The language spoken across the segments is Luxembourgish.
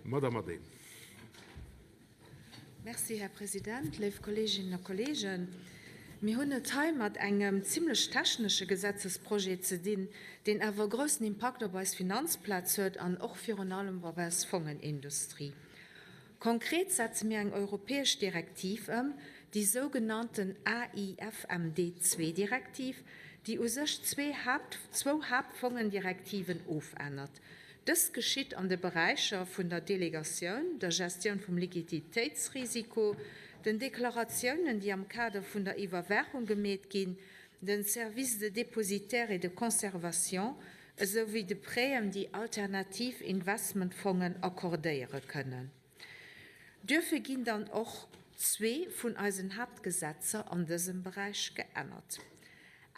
Madamm Adehm. Merci, Här President. Léif Kolleeginnen a Kolleegen, mir hunn et hei mat engem zimlech technesche Gesetzesprojet ze dinn, deen awer e groussen Impakt op eis Finanzplaz huet an och virun allem op eis Fongenindustrie. Konkret setze mir eng europäesch Direktiv ëm, déi sougenannten AIFMD-II-Direktiv, déi u sech zwee Haapt, zwou Haaptfongendirektiven ofännert. Dëst geschitt an de Beräicher vun der Delegatioun, der Gestioun vum Liquiditéitsrisiko, den Deklaratiounen, déi am Kader vun der Iwwerwaachung gemeet ginn, den Services de dépositaires et de conservation esou wéi de Prêten, déi alternativ Investmentfongen accordéiere kënnen. Duerfir ginn dann och zwee vun eisen Haaptgesetzer an dësem Beräich geännert.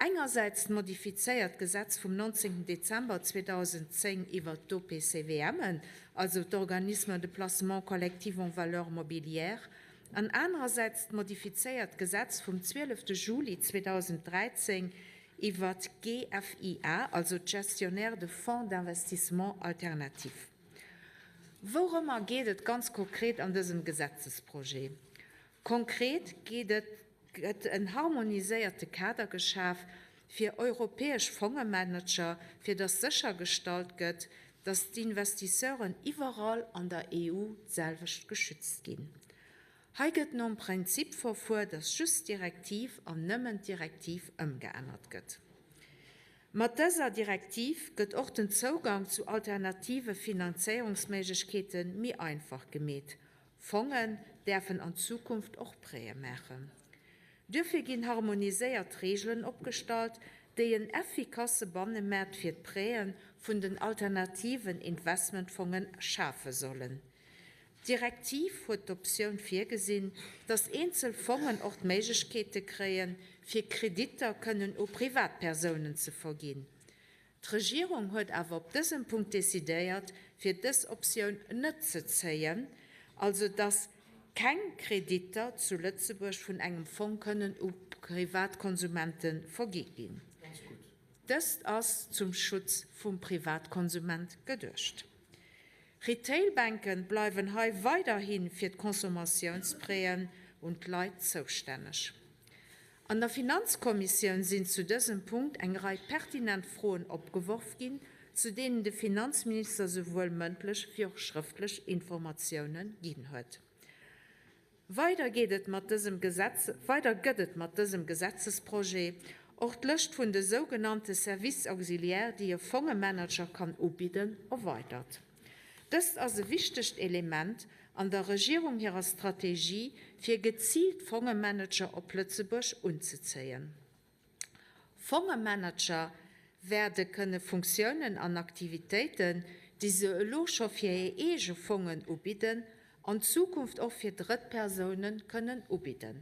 Engersäits d'modifizéiert Gesetz vum 19. Dezember 2010 iwwert d'OPCVMen, also d'Organismes de placement collectif en valeurs mobilières, an anerersäits d'modifizéiert Gesetz vum 12. Juli 2013 iwwert d'GFIA, also d'Gestionnaires de fonds d'investissement alternatifs. Wourëmmer geet et ganz konkret an dësem Gesetzesprojet? Konkret geet et, gëtt en harmoniséierte Kader geschaf fir europäesch Fongemanager, fir datt séchergestallt gëtt, datt d'Investisseuren iwwerall an der EU d'selwecht geschützt ginn. Hei gëtt nom Prinzip verfuer, datt just d'Direktiv an nëmmen d'Direktiv ëmgeännert gëtt. Mat dëser Direktiv gëtt och den Zougang zu alternative Finanzéierungsméiglechkeete méi einfach gemeet. Fongen däerfen an Zukunft och Prêtë maachen. Duerfir ginn harmoniséiert Reegelen opgestallt, déi en effikasse Bannemaart fir d'Prêtë vun den alternativen Investmentfonge schafe sollen. D'Direktiv huet d'Optioun virgesinn, datt eenzel Fongen och d'Méiglechkeete kréien, fir Kreditter kënnen u Privatpersounen ze verginn. D'Regierung huet awer op dësem Punkt decidéiert, fir dës Optioun net ze zéien, also datt keng Kreditter zu Lëtzebuerg vun engem Fong kënnen u Privatkonsumente vergi ginn. Dëst ass zum Schutz vum Privatkonsument geduecht. Retailbanken bleiwen hei weiderhi fir d'Consommatiounspréen un d'Leit zoustänneg. An der Finanzkommissioun sinn zu dësem Punkt eng Rei pertinent Froen opgeworf ginn, zu deenen de Finanzminister souwuel mëndlech wéi och schrëftlech Informatiounen ginn huet. Weider geet et mat dësem Gesetz, weider gëtt et mat dësem Gesetzesprojet och d'Lëscht vun de sougenannte Services auxiliaires, déi e Fongemanager kann ubidden, erweidert. Dëst ass e wichtegt Element an der Regierung hirer Strategie, fir geziilt Fongemanager op Lëtzebuerg unzezéien. Fongemanager wäerde kënne Funktiounen an Aktivitéiten, déi se elo scho fir hir eege Fongen ubidden, an Zukunft och fir Drëttpersoune kënnen ubidden.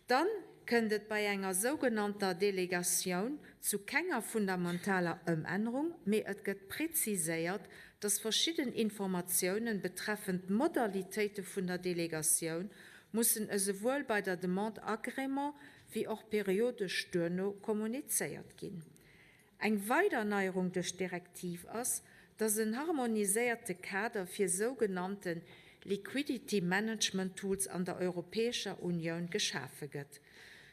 Dann kënnt et bei enger sougenannter Delegatioun zu kenger fundamentaler Ëmännerung, mee et gëtt preziséiert, dass verschidden Informatiounen betreffend d'Modalitéite vun der Delegatioun mussen esouwuel bei der Demande agrément wéi och periodesch duerno kommunizéiert ginn. Eng weider Neierung duerch d'Direktiv ass, dass en harmoniséierte Kader fir sougenannte Liquidity Management Tools an der Europäescher Unioun geschafe gëtt.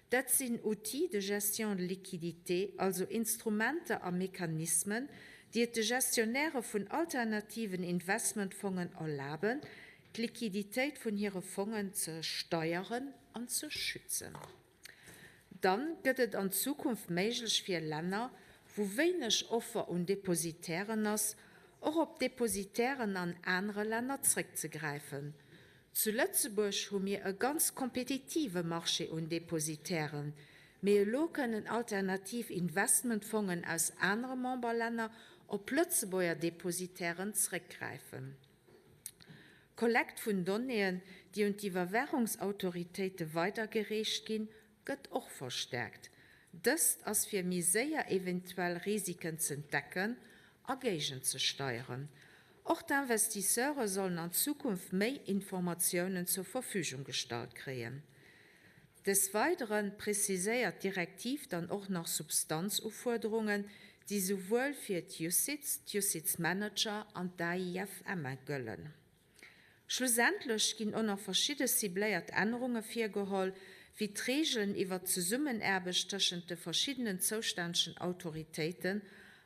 Dat sinn Outils de gestion de liquidité, also Instrumenter a Mechanismen, déi et de Gestionnairë vun alternativen Investmentfongen erlaben, d'Liquiditéit vun hire Fongen ze steieren an ze schützen. Dann gëtt et an Zukunft méiglech fir Länner, wou wéineg Offer un Depositairen ass, och op Depositairen an anere Länner zréckzegräifen. Zu Lëtzebuerg hu mir e ganz kompetitive Marché un Depositairen, mee elo kënnen alternativ Investmentfongen aus anere Memberlänner op Lëtzebuerger Depositairen zréckgräifen. D'Kollekt vun Donnéeën, déi un d'Iwwerwaachungsautoritéite weidergereecht ginn, gëtt och verstäerkt. Dëst ass fir méi séier eventuell Risiken z'entdecken a géigenzesteieren. Och d'Investisseure sollen an Zukunft méi Informatiounen zur Verfügung gestallt kréien. Des Weidere preziséiert d'Direktiv dann och nach Substanzufuerderungen, déi souwuel fir d'UCITS, d'UCITS-Manager an d'AIFMe gëllen. Schlussendlech ginn och nach verschidde cibléiert Ännerunge virgeholl, wéi d'Reegelen iwwert d'Zesummenaarbecht tëschent de verschiddenen zoustännegen Autoritéiten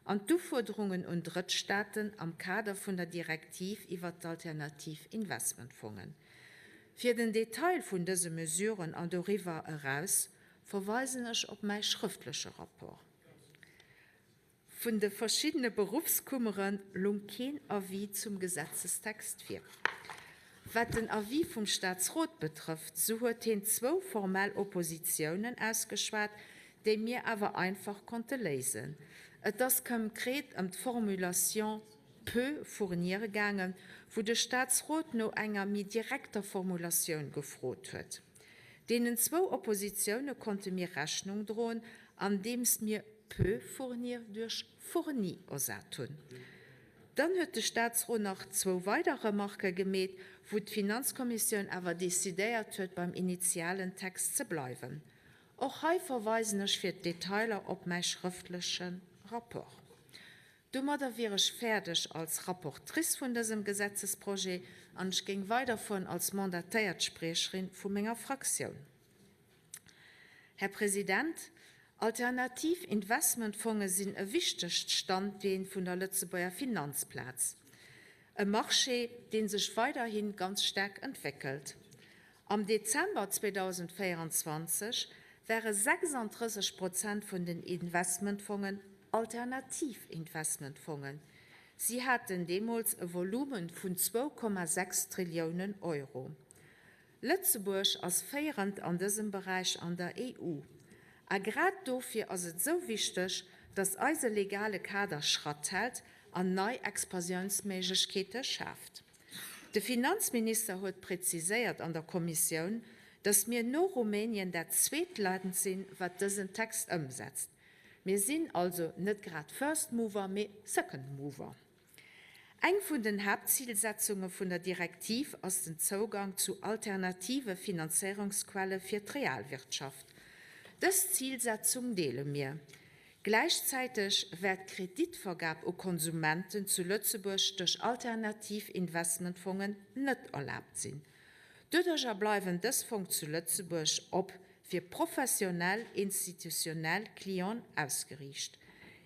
an d'Ufuerderungen un Drëttstaaten am Kader vun der Direktiv iwwert d'alternativ Investmentfongen. Fir den Detail vun dëse Mesuren an doriwwer eraus verweisen ech op mäi schrëftleche Rapport. Vun de verschiddene Beruffskummere lung keen Avis zum Gesetzestext vir. Wat den Avis vum Staatsrot betrëfft, sou huet heen zwou formell Oppositiounen ausgeschwat, déi mir awer einfach konnte léisen. Et ass konkret ëm d'Formulation peut fournir gaangen, wou de Staatsrot no enger méi direkter Formulatioun gefrot huet. Deenen zwou Oppositioune konnte mir Rechnung droen, andeems mir peut fournir duerch fourni ersat hunn. Dann huet de Statsrot nach zwou weider Remarquë gemeet, wou d'Finanzkommissioun awer decidéiert huet, beim initialen Text ze bleiwen. Och hei verweisen ech fir d'Detailer op mäi schrëftleche Rapport. Domadder wier ech fäerdeg als Rapportrice vun dësem Gesetzesprojet an ech géing weiderfueren als mandatéiert Spriecherin vu menger Fraktioun. Här President, alternativ Investmentfonge sinn e wichtegt Standbeen vun der Lëtzebuerger Finanzplaz, e Marché, dee sech weiderhi ganz staark entwéckelt. Am Dezember 2024 ware 36 Prozent vun den Investmentfongen alternativ Investmentfongen. Si haten deemools e Volume vun 2,6 Trilliounen Euro. Lëtzebuerg ass féierend an dësem Beräich an der EU. A grad dofir ass et esou wichteg, datt eise legale Kader Schratt hält an nei Expansiounsméiglechkeete schaaft. De Finanzminister huet präziséiert an der Kommissioun, datt mir no Rumänien dat zweet Land sinn, wat dësen Text ëmsetzt. Mir sinn also net grad First Mover, mee Second Mover. Eng vun den Haaptzilsetzunge vun der Direktiv ass den Zougang zu alternative Finanzéierungsquelle fir d'Realwirtschaft. Dës Zilsetzung deele mir. Gläichzäiteg wäert d'Kreditvergab u Konsumenten zu Lëtzebuerg duerch alternativ Investmentfongen net erlaabt sinn. Doduercher bleiwen dës Fong zu Lëtzebuerg op fir professionell institutionell Clienten ausgeriicht.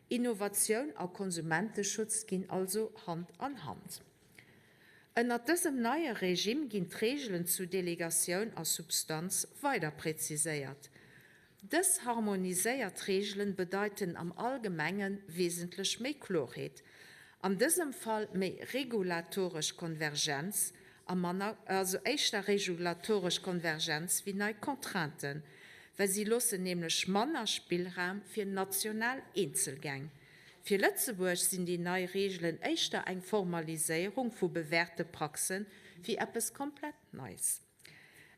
Innovatioun a Konsumenteschutz ginn also Hand an Hand. Ënnert dësem neie Regime ginn d'Reegelen zu Delegatioun a Substanz weider präziséiert. Dës harmoniséiert Reegelen bedeiten am Allgemenge wesentlech méi Klorheet, an dësem Fall méi regulatoresch Konvergenz a manner, also éischter regulatoresch Konvergenz wéi nei Contrainten, well si loossen nämlech manner Spillraum fir national Eenzelgäng. Fir Lëtzebuerg sinn déi nei Reegelen éischter eng Formaliséierung vu bewährte Praxen wéi eppes komplett Neis.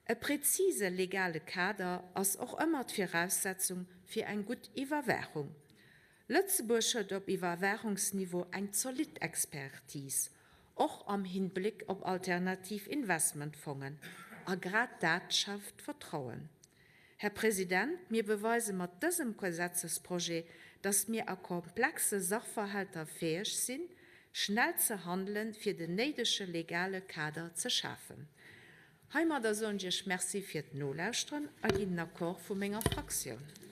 E präzise legale Kader ass och ëmmer d'Viraussetzung fir eng gutt Iwwerwaachung. Lëtzebuerg huet op Iwwerwaachungsniveau eng zolidd Expertise, och am Hinbléck op alternativ Investmentfongen, a grad dat schaaft Vertrauen. Här President, mir beweise mat dësem Gesetzesprojet, dass mir a komplexe Sachverhalter fäeg sinn, schnell ze handelen, fir den néidege legale Kader ze schafen. Heimadder soen ech Iech Merci fir d'Nolauschteren a ginn den Accord vu menger Fraktioun.